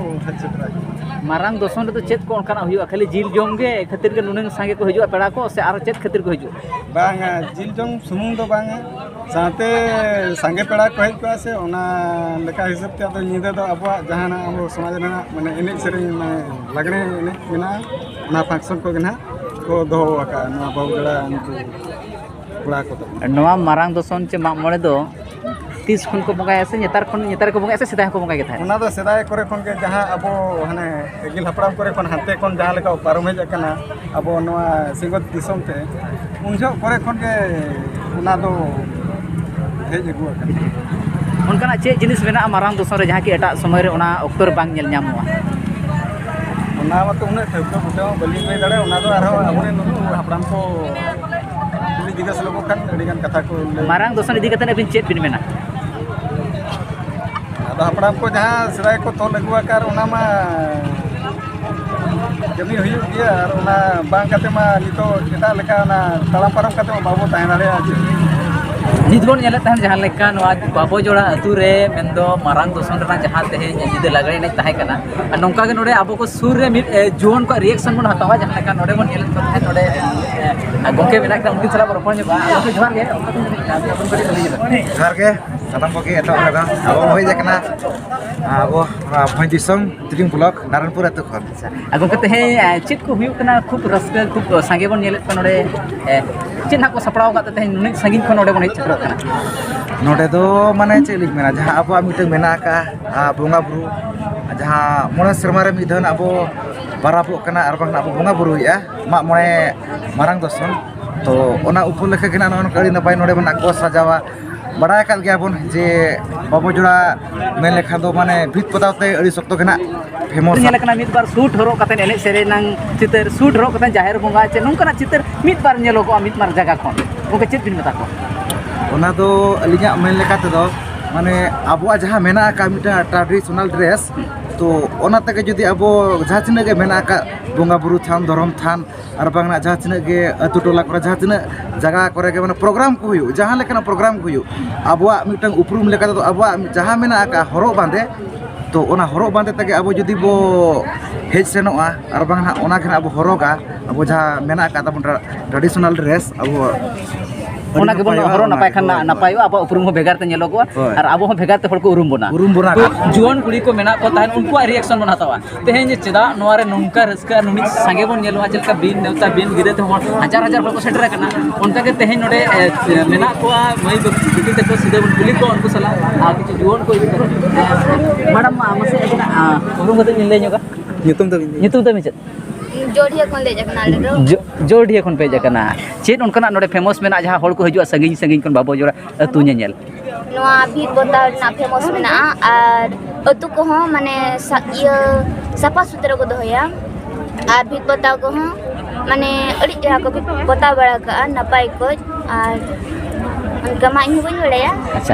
ᱦᱮᱡ ᱥᱮᱴᱮᱨ ᱟᱠᱟᱱᱟ᱾ ᱢᱟᱨᱟᱝ ᱫᱚᱥᱚᱱ ᱨᱮᱫᱚ ᱪᱮᱫ ᱠᱚ ᱚᱱᱠᱟᱱᱟᱜ ᱦᱩᱭᱩᱜᱼᱟ? ᱠᱷᱟᱹᱞᱤ ᱡᱤᱞ ᱡᱚᱢ ᱜᱮ ᱠᱷᱟᱹᱛᱤᱨ ᱜᱮ ᱱᱩᱱᱟᱹᱝ ᱥᱟᱸᱜᱮ ᱠᱚ ᱦᱤᱡᱩᱜᱼᱟ ᱯᱮᱲᱟ ᱠᱚ, ᱥᱮ ᱟᱨ ᱪᱮᱫ ᱠᱷᱟᱹᱛᱤᱨ ᱠᱚ ᱦᱤᱡᱩᱜᱼᱟ? ᱵᱟᱝᱟ, ᱡᱤᱞ ᱡᱚᱢ ᱥᱩᱢᱩᱝ ᱫᱚ ᱵᱟᱝᱟ, ᱥᱟᱶᱛᱮ ᱥᱟᱸᱜᱮ ᱯᱮᱲᱟ ᱠᱚ ᱦᱮᱡ ᱠᱚᱜᱼᱟ ᱥᱮ, ᱚᱱᱟ ᱞᱮᱠᱟ ᱦᱤᱥᱟᱹᱵ ᱛᱮ ᱟᱫᱚ ᱧᱤᱫᱟᱹ ᱫᱚ ᱟᱵᱚᱣᱟᱜ ᱡᱟᱦᱟᱱᱟᱜ ᱟᱵᱚ ᱥᱚᱢᱟᱡᱽ ᱨᱮᱱᱟᱜ ᱢᱟᱱᱮ ᱮᱱᱮᱡ ᱥᱮᱨᱮᱧ, ᱢᱟᱱᱮ ᱞᱟᱜᱽᱬᱮ ᱮᱱᱮᱡ ᱢᱮᱱᱟᱜᱼᱟ, ᱚᱱᱟ ᱯᱷᱟᱝᱥᱚᱱ ᱠᱚᱜᱮ ᱱᱟᱦᱟᱜ ᱠᱚ ᱫᱚᱦᱚ ᱟᱠᱟᱫᱼᱟ ᱱᱚᱣᱟ ᱵᱟᱹᱦᱩ ᱡᱚᱲᱟ ᱩᱱᱠᱩ ᱠᱚᱲᱟ ᱠᱚᱫᱚ᱾ ᱱᱚᱣᱟ ᱢᱟᱨᱟᱝ ᱫᱚᱥᱚᱱ ᱪᱮ ᱢᱟᱜ ᱢᱚᱬᱮ ᱫᱚ ᱛᱤᱥ ᱠᱷᱚᱱ ᱠᱚ ᱵᱚᱸᱜᱟᱭᱟ ᱥᱮ ᱱᱮᱛᱟᱨ ᱠᱷᱚᱱ, ᱱᱮᱛᱟᱨ ᱠᱚ ᱵᱚᱸᱜᱟᱭᱟ ᱥᱮ ᱥᱮᱫᱟᱭ ᱦᱚᱸᱠᱚ ᱵᱚᱸᱜᱟᱭ ᱜᱮ ᱛᱟᱦᱮᱸᱫ? ᱚᱱᱟ ᱫᱚ ᱥᱮᱫᱟᱭ ᱠᱚᱨᱮ ᱠᱷᱚᱱ ᱜᱮ ᱡᱟᱦᱟᱸ ᱟᱵᱚ ᱦᱟᱱᱮ ᱟᱹᱜᱤᱞ ᱦᱟᱯᱲᱟᱢ ᱠᱚᱨᱮ ᱠᱷᱚᱱ ᱦᱟᱱᱛᱮ ᱠᱷᱚᱱ ᱡᱟᱦᱟᱸ ᱞᱮᱠᱟ ᱯᱟᱨᱚᱢ ᱦᱮᱡ ᱟᱠᱟᱱᱟ ᱟᱵᱚ ᱱᱚᱣᱟ ᱥᱤᱧᱚᱛ ᱫᱤᱥᱚᱢ ᱛᱮ, ᱩᱱ ᱡᱚᱦᱚᱜ ᱠᱚᱨᱮ ᱠᱷᱚᱱ ᱜᱮ ᱚᱱᱟ ᱫᱚ ᱦᱮᱡ ᱟᱹᱜᱩ ᱟᱠᱟᱱᱟ᱾ ᱚᱱᱠᱟᱱᱟᱜ ᱪᱮᱫ ᱡᱤᱱᱤᱥ ᱢᱮᱱᱟᱜᱼᱟ ᱢᱟᱨᱟᱝ ᱫᱚᱥᱚᱱ ᱨᱮ ᱡᱟᱦᱟᱸ ᱠᱤ ᱮᱴᱟᱜ ᱥᱚᱢᱚᱭ ᱨᱮ ᱚᱱᱟ ᱚᱠᱛᱚ ᱨᱮ ᱵᱟᱝ ᱧᱮᱞ ᱧᱟᱢᱚᱜᱼᱟ? ᱚᱱᱟ ᱢᱟᱛᱚ ᱩᱱᱟᱹᱜ ᱴᱷᱟᱹᱣᱠᱟᱹ ᱵᱩᱴᱟᱹ ᱦᱚᱸ ᱵᱟᱹᱞᱤᱧ ᱞᱟᱹᱭ ᱫᱟᱲᱮᱭᱟᱜᱼᱟ, ᱚᱱᱟ ᱫᱚ ᱟᱨᱦᱚᱸ ᱟᱵᱚᱨᱮᱱ ᱱᱩᱠᱩ ᱦᱟᱯᱲᱟᱢ ᱠᱚ ᱠᱩᱞᱤ ᱡᱤᱜᱽᱜᱟᱹᱥ ᱞᱮᱠᱚ ᱠᱷᱟᱱ ᱟᱹᱰᱤᱜᱟᱱ ᱠᱟᱛᱷᱟ ᱠᱚ ᱞᱟᱹᱭ᱾ ᱢᱟᱨᱟᱝ ᱫᱚᱥᱚᱱ ᱤᱫᱤ ᱠᱟᱛᱮ ᱟᱹᱵᱤᱱ ᱪᱮᱫ ᱵᱤᱱ ᱢᱮᱱᱟ? ᱟᱫᱚ ᱦᱟᱯᱲᱟᱢ ᱠᱚ ᱡᱟᱦᱟᱸ ᱥᱮᱫᱟᱭ ᱠᱚ ᱛᱚᱞ ᱟᱹᱜᱩ ᱟᱠᱟᱫ, ᱚᱱᱟ ᱢᱟ ᱠᱟᱹᱢᱤ ᱦᱩᱭᱩᱜ ᱜᱮᱭᱟ, ᱟᱨ ᱚᱱᱟ ᱵᱟᱝ ᱠᱟᱛᱮ ᱢᱟ ᱱᱤᱛᱚᱜ ᱮᱴᱟᱜ ᱞᱮᱠᱟ ᱚᱱᱟ ᱛᱟᱲᱟᱢ ᱯᱟᱨᱚᱢ ᱠᱟᱛᱮ ᱢᱟ ᱵᱟᱵᱚ ᱛᱟᱦᱮᱸ ᱫᱟᱲᱮᱭᱟᱜᱼᱟ ᱪᱮ᱾ ᱱᱤᱛ ᱵᱚᱱ ᱧᱮᱞᱮᱫ ᱛᱟᱦᱮᱱ ᱡᱟᱦᱟᱸ ᱞᱮᱠᱟ ᱱᱚᱣᱟ ᱵᱟᱵᱚᱡᱚᱲᱟ ᱟᱹᱛᱩ ᱨᱮ ᱢᱮᱱᱫᱚ ᱢᱟᱨᱟᱝ ᱫᱚᱥᱚᱱ ᱨᱮᱱᱟᱜ ᱡᱟᱦᱟᱸ ᱛᱮᱦᱮᱧ ᱧᱤᱫᱟᱹ ᱞᱟᱜᱽᱲᱮ ᱮᱱᱮᱡ ᱛᱟᱦᱮᱸ ᱠᱟᱱᱟ, ᱟᱨ ᱱᱚᱝᱠᱟ ᱜᱮ ᱱᱚᱰᱮ ᱟᱵᱚ ᱠᱚ ᱥᱩᱨ ᱨᱮ ᱢᱤᱫ ᱮ, ᱡᱩᱣᱟᱹᱱ ᱠᱚᱣᱟᱜ ᱨᱤᱭᱮᱠᱥᱚᱱ ᱵᱚᱱ ᱦᱟᱛᱟᱣᱟ᱾ ᱡᱟᱦᱟᱸ ᱞᱮᱠᱟ ᱱᱚᱰᱮ ᱵᱚᱱ ᱧᱮᱞᱮᱫ ᱠᱚ ᱛᱟᱦᱮᱸᱫ, ᱱᱚᱰᱮ ᱮ, ᱜᱚᱢᱠᱮ ᱢᱮᱱᱟᱜ ᱠᱤᱱᱟ, ᱩᱱᱠᱤᱱ ᱥᱟᱞᱟᱜ ᱵᱚᱱ ᱨᱚᱯᱚᱲ ᱧᱚᱜᱼᱟ᱾ ᱜᱚᱢᱠᱮ, ᱡᱚᱦᱟᱨ ᱜᱮ᱾ ᱚᱠᱟ ᱠᱷᱚᱱ ᱵᱤᱱ ᱦᱮᱡ ᱮᱱᱟ? ᱟᱹᱵᱤᱱ ᱠᱟᱹᱴᱤᱡ ᱞᱟᱹᱭ ᱧᱚᱜ ᱵᱤᱱ᱾ ᱡᱚᱦᱟᱨ ᱜᱮ, ᱥᱟᱱᱟᱢ ᱠᱚᱜᱮ ᱮᱛᱚᱦᱚᱵ ᱞᱮᱠᱟ ᱟᱵᱚ ᱵᱚᱱ ᱦᱮᱡ ᱟᱠᱟᱱᱟ ᱟᱵᱚ ᱱᱚᱣᱟ ᱵᱷᱚᱸᱡᱽ ᱫᱤᱥᱚᱢ ᱛᱤᱞᱤᱝ ᱵᱞᱚᱠ ᱱᱟᱨᱟᱱᱯᱩᱨ ᱟᱹᱛᱩ ᱠᱷᱚᱱ᱾ ᱟᱨ ᱜᱚᱢᱠᱮ, ᱛᱮᱦᱮᱧ ᱮ, ᱪᱮᱫ ᱠᱚ ᱦᱩᱭᱩᱜ ᱠᱟᱱᱟ? ᱠᱷᱩᱵ ᱨᱟᱹᱥᱠᱟᱹ, ᱠᱷᱩᱵ ᱥᱟᱸᱜᱮ ᱵᱚᱱ ᱧᱮᱞᱮᱫ ᱠᱚᱣᱟ ᱱᱚᱰᱮ᱾ ᱮ, ᱪᱮᱫ ᱱᱟᱦᱟᱜ ᱠᱚ ᱥᱟᱯᱲᱟᱣ ᱟᱠᱟᱫ ᱛᱮ ᱛᱮᱦᱮᱧ ᱱᱩᱱᱟᱹᱜ ᱥᱟᱺᱜᱤᱧ ᱠᱷᱚᱱ ᱱᱚᱰᱮ ᱵᱚᱱ ᱦᱮᱡ ᱥᱮᱴᱮᱨᱚᱜ ᱠᱟᱱᱟ? ᱱᱚᱰᱮ ᱫᱚ ᱢᱟᱱᱮ ᱪᱮᱫ ᱞᱤᱧ ᱢᱮᱱᱟ, ᱡᱟᱦᱟᱸ ᱟᱵᱚᱣᱟᱜ ᱢᱤᱫᱴᱟᱝ ᱢᱮᱱᱟᱜ ᱟᱠᱟᱫᱼᱟ, ᱟᱨ ᱵᱚᱸᱜᱟ ᱵᱩᱨᱩ, ᱡᱟᱦᱟᱸ ᱢᱚᱬᱮ ᱥᱮᱨᱢᱟ ᱨᱮ ᱢᱤᱫ ᱫᱷᱟᱣ ᱱᱟᱜ ᱵᱚ ᱯᱟᱨᱟᱵᱚᱜ ᱠᱟᱱᱟ ᱟᱨ ᱵᱟᱝ ᱱᱟᱜ ᱵᱚ ᱵᱚᱸᱜᱟ ᱵᱩᱨᱩᱭᱮᱫᱼᱟ, ᱢᱟᱜ ᱢᱚᱬᱮ ᱢᱟᱨᱟᱝ ᱫᱚᱥᱚᱱ᱾ ᱛᱚ ᱚᱱᱟ ᱩᱯᱚᱞᱚᱠᱠᱷᱮ ᱜᱮ ᱱᱟᱜ ᱱᱚᱜᱼᱚ ᱱᱚᱝᱠᱟ ᱟᱹᱰᱤ ᱱᱟᱯᱟᱭ ᱱᱚᱰᱮ ᱢᱮᱱᱟᱜ ᱠᱚᱣᱟ ᱥᱟᱡᱟᱣᱟ᱾ ᱵᱟᱲᱟᱭ ᱟᱠᱟᱫ ᱜᱮᱭᱟ ᱵᱚᱱ ᱡᱮ ᱵᱟᱵᱚ ᱡᱚᱲᱟ ᱢᱮᱱ ᱞᱮᱠᱷᱟᱱ ᱫᱚ ᱢᱟᱱᱮ ᱵᱷᱤᱛ ᱯᱚᱛᱟᱣ ᱛᱮ ᱟᱹᱰᱤ ᱥᱚᱠᱛᱚ ᱜᱮ ᱱᱟᱜ ᱯᱷᱮᱢᱚᱥ᱾ ᱧᱮᱞ ᱟᱠᱟᱱᱟ ᱢᱤᱫ ᱵᱟᱨ ᱥᱩᱴ ᱦᱚᱨᱚᱜ ᱠᱟᱛᱮ ᱮᱱᱮᱡ ᱥᱮᱨᱮᱧ ᱨᱮᱱᱟᱜ ᱪᱤᱛᱟᱹᱨ, ᱥᱩᱴ ᱦᱚᱨᱚᱜ ᱠᱟᱛᱮ ᱡᱟᱦᱮᱨ ᱵᱚᱸᱜᱟ ᱪᱮ ᱱᱚᱝᱠᱟᱱᱟᱜ ᱪᱤᱛᱟᱹᱨ ᱢᱤᱫ ᱵᱟᱨ ᱧᱮᱞᱚᱜᱚᱜᱼᱟ ᱢᱤᱫ ᱵᱟᱨ ᱡᱟᱭᱜᱟ ᱠᱷᱚᱱ᱾ ᱜᱚᱢᱠᱮ, ᱪᱮᱫ ᱵᱤᱱ ᱢᱮᱛᱟ ᱠᱚᱣᱟ? ᱚᱱᱟ ᱫᱚ ᱟᱹᱞᱤᱧᱟᱜ ᱢᱮᱱ ᱞᱮᱠᱟ ᱛᱮᱫᱚ, ᱢᱟᱱᱮ, ᱟᱵᱚᱣᱟᱜ ᱡᱟᱦᱟᱸ ᱢᱮᱱᱟᱜ ᱟᱠᱟᱫ ᱢᱤᱫᱴᱟᱝ traditional dress, ᱛᱚ ᱚᱱᱟ ᱛᱮᱜᱮ ᱡᱩᱫᱤ ᱟᱵᱚ ᱡᱟᱦᱟᱸ ᱛᱤᱱᱟᱹᱜ ᱜᱮ ᱢᱮᱱᱟᱜ ᱟᱠᱟᱫ ᱵᱚᱸᱜᱟ ᱵᱩᱨᱩ ᱛᱷᱟᱱ, ᱫᱷᱚᱨᱚᱢ ᱛᱷᱟᱱ, ᱟᱨ ᱵᱟᱝ ᱱᱟᱜ ᱡᱟᱦᱟᱸ ᱛᱤᱱᱟᱹᱜ ᱜᱮ ᱟᱹᱛᱩ ᱴᱚᱞᱟ ᱠᱚᱨᱮ ᱡᱟᱦᱟᱸ ᱛᱤᱱᱟᱹᱜ ᱡᱟᱭᱜᱟ ᱠᱚᱨᱮ ᱜᱮ, ᱢᱟᱱᱮ, ᱯᱨᱳᱜᱨᱟᱢ ᱠᱚ ᱦᱩᱭᱩᱜ, ᱡᱟᱦᱟᱸ ᱞᱮᱠᱟᱱᱟᱜ ᱯᱨᱳᱜᱨᱟᱢ ᱠᱚ ᱦᱩᱭᱩᱜ, ᱟᱵᱚᱣᱟᱜ ᱢᱤᱫᱴᱟᱝ ᱩᱯᱨᱩᱢ ᱞᱮᱠᱟ ᱛᱮᱫᱚ ᱟᱵᱚᱣᱟᱜ ᱡᱟᱦᱟᱸ ᱢᱮᱱᱟᱜ ᱟᱠᱟᱫ ᱦᱚᱨᱚᱜ ᱵᱟᱸᱫᱮ, ᱛᱚ ᱚᱱᱟ ᱦᱚᱨᱚᱜ ᱵᱟᱸᱫᱮ ᱛᱮᱜᱮ ᱟᱵᱚ ᱡᱩᱫᱤ ᱵᱚ ᱦᱮᱡ ᱥᱮᱱᱚᱜᱼᱟ ᱟᱨ ᱵᱟᱝ ᱱᱟᱜ ᱚᱱᱟ ᱜᱮ ᱱᱟᱜ ᱵᱚ ᱦᱚᱨᱚᱜᱟ, ᱟᱵᱚ ᱡᱟᱦᱟᱸ ᱢᱮᱱᱟᱜ ᱟᱠᱟᱫ ᱛᱟᱵᱚᱱ tra-, traditional dress, ᱟᱵᱚ ᱟᱹᱰᱤ ᱚᱱᱟ ᱜᱮᱵᱚᱱ ᱱᱟᱯᱟᱭᱚᱜᱼᱟ, ᱦᱚᱨᱚᱜ ᱚᱱᱟ ᱱᱟᱯᱟᱭ ᱠᱷᱟᱱ ᱜᱮ ᱱᱟ-, ᱦᱚᱨᱚᱜᱟ᱾ ᱱᱟᱯᱟᱭᱚᱜᱼᱟ, ᱟᱵᱚᱣᱟᱜ ᱩᱯᱨᱩᱢ ᱦᱚᱸ ᱵᱷᱮᱜᱟᱨ ᱛᱮ ᱧᱮᱞᱚᱜᱚᱜᱼᱟ᱾ ᱦᱳᱭ᱾ ᱟᱨ ᱟᱵᱚ ᱦᱚᱸ ᱵᱷᱮᱜᱟᱨ ᱛᱮ ᱦᱚᱲ ᱠᱚ ᱩᱨᱩᱢ ᱵᱚᱱᱟ᱾ ᱩᱨᱩᱢ ᱵᱚᱱᱟ᱾ ᱛᱚ, ᱡᱩᱣᱟᱹᱱ ᱠᱩᱲᱤ ᱠᱚ ᱢᱮᱱᱟᱜ ᱠᱚ ᱛᱟᱦᱮᱸᱫ, ᱩᱱᱠᱩᱣᱟᱜ ᱨᱤᱭᱮᱠᱥᱚᱱ ᱵᱚᱱ ᱦᱟᱛᱟᱣᱟ᱾ ᱛᱮᱦᱮᱧ ᱪᱮᱫᱟᱜ ᱱᱚᱣᱟ ᱨᱮ ᱱᱚᱝᱠᱟ ᱨᱟᱹᱥᱠᱟᱹ ᱟᱨ ᱱᱩᱱᱟᱹᱜ ᱥᱟᱸᱜᱮ ᱵᱚᱱ ᱧᱮᱞᱚᱜᱼᱟ? ᱪᱮᱫ ᱞᱮᱠᱟ ᱵᱤᱱ ᱱᱮᱣᱛᱟ, ᱵᱤᱱ ᱜᱤᱨᱟᱹ ᱛᱮᱦᱚᱸ ᱦᱟᱡᱟᱨ ᱦᱟᱡᱟᱨ ᱦᱚᱲ ᱠᱚ ᱥᱮᱴᱮᱨ ᱟᱠᱟᱱᱟ, ᱚᱱᱠᱟ ᱜᱮ ᱛᱮᱦᱮᱧ ᱱᱚᱰᱮ, ᱮ, ᱢᱮᱱᱟᱜ ᱠᱚᱣᱟ ᱢᱟᱹᱭ ᱵᱟᱹᱵᱩ ᱵᱤᱴᱤ ᱛᱟᱠᱚ, ᱥᱤᱫᱷᱟᱹ ᱵᱚᱱ ᱠᱩᱞᱤ ᱠᱚᱣᱟ ᱩᱱᱠᱩ ᱥᱟᱞᱟᱜ᱾ ᱟᱨ ᱠᱤᱪᱷᱩ ᱡᱩᱣᱟᱹᱱ ᱠᱚ ᱤᱫᱤ ᱠᱟᱛᱮ᱾ ᱢᱮᱰᱟᱢ, ᱢᱟ ᱢᱟᱥᱮ ᱟᱹᱵᱤᱱᱟᱜ, ᱟ, ᱩᱯᱨᱩᱢ ᱠᱟᱛᱮ ᱵᱤᱱ ᱞᱟᱹᱭ ᱧᱚᱜᱟ᱾ ᱧᱩᱛᱩᱢ ᱛᱟᱵᱤᱱ? ᱧᱩᱛᱩᱢ ᱛᱟᱵᱤᱱ ᱪᱮᱫ? ᱡᱳᱨᱰᱤᱦᱟᱹ ᱠᱷᱚᱱ ᱞᱮ ᱦᱮᱡ ᱟᱠᱟᱱᱟ ᱟᱞᱮ ᱫᱚ᱾ ᱡᱳ-, ᱡᱳᱨᱰᱤᱦᱟᱹ ᱠᱷᱚᱱ ᱯᱮ ᱦᱮᱡ ᱟᱠᱟᱱᱟ᱾ ᱪᱮᱫ ᱚᱱᱠᱟᱱᱟᱜ ᱱᱚᱰᱮ ᱯᱷᱮᱢᱟᱥ ᱢᱮᱱᱟᱜᱼᱟ, ᱡᱟᱦᱟᱸ ᱦᱚᱲ ᱠᱚ ᱦᱤᱡᱩᱜᱼᱟ ᱥᱟᱺᱜᱤᱧ ᱥᱟᱺᱜᱤᱧ ᱠᱷᱚᱱ ᱵᱟᱵᱚ ᱡᱚᱲᱟ ᱟᱹᱛᱩ ᱧᱮᱧᱮᱞ? ᱱᱚᱣᱟ ᱵᱷᱤᱛ ᱯᱚᱛᱟᱣ ᱨᱮᱱᱟᱜ ᱯᱷᱮᱢᱟᱥ ᱢᱮᱱᱟᱜᱼᱟ, ᱟᱨ ᱟᱹᱛᱩ ᱠᱚᱦᱚᱸ ᱢᱟᱱᱮ ᱥᱟ-, ᱤᱭᱟᱹ, ᱥᱟᱯᱷᱟ ᱥᱩᱛᱨᱟᱹ ᱠᱚ ᱫᱚᱦᱚᱭᱟ, ᱟᱨ ᱵᱷᱤᱛ ᱯᱚᱛᱟᱣ ᱠᱚᱦᱚᱸ ᱢᱟᱱᱮ ᱟᱹᱰᱤ ᱪᱮᱦᱨᱟ ᱠᱚ ᱵᱷᱤᱛ ᱯᱚᱛᱟᱣ ᱵᱟᱲᱟ ᱠᱟᱜᱼᱟ, ᱱᱟᱯᱟᱭ ᱠᱚᱡ᱾ ᱟᱨ ᱚᱱᱠᱟ ᱢᱟ ᱤᱧ ᱦᱚᱸ ᱵᱟᱹᱧ ᱵᱟᱲᱟᱭᱟ᱾ ᱟᱪᱪᱷᱟ,